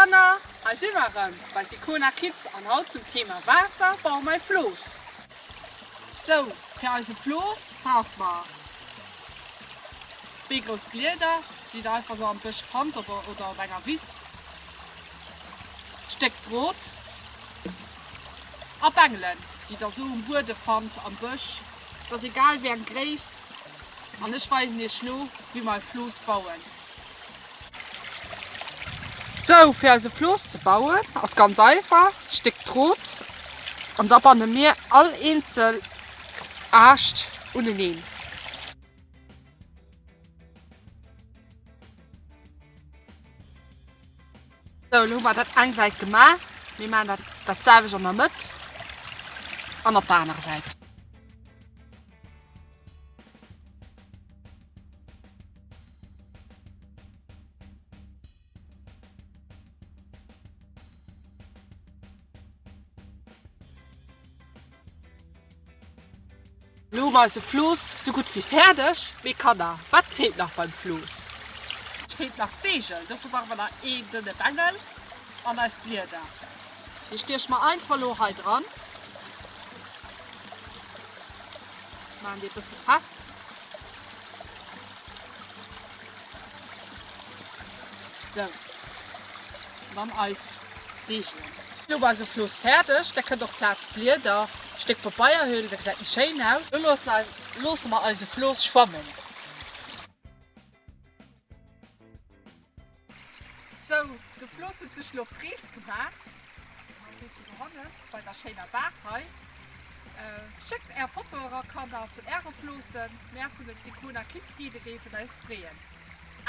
Kanner, hei si mer erëm bei Sicona Kids an haut zum Thema Waasser baue mer e Flooss. Sou, fir eise Flooss brauche mer zwee grouss Blieder, déi der einfach sou am Bësch fannt oder op enger Wiss, Stéck Drot a Bengelen, déi der sou um Buede fannt am Bësch. Et ass egal wéi eng Gréisst an ech weisen iech lo wéi mer e Flooss bauen. Sou, fir eise Flooss ze bauen ass ganz einfach, Stéck Drot an da banne mir all eenzel Aascht uneneen. Sou, elo hu mer dat eng Säit gemaach. Mir maachen dat dat selwecht an der Mëtt an op der anerer Säit. Lo hu mer eise Flooss sou gutt wéi fäerdeg. Mee Kanner, wat feelt nach beim Flooss? Et feelt nach d'Seegel. Dofir brauche mer nach een dënne Bengel an eis Blieder. Déi stieche mer einfach lo hei dran. Maachen déi e bësse fest. Sou, an dann eis Seegelen. Lo ass eise Flooss fäerdeg. Der kënnt och Plaz Blieder, Stéck Pabeier huelen, da gesäit en schéin aus. Lo loosse mer eise Flooss schwammen. Sou, de Flooss huet sech lo press gemaach. Dohannen bei der schéiner Baach hei. Schéckt är Foto era Kanner vun äre Floossen. Mär vun den Sicona Kids Guide géifen eis freeën.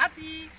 Äddi!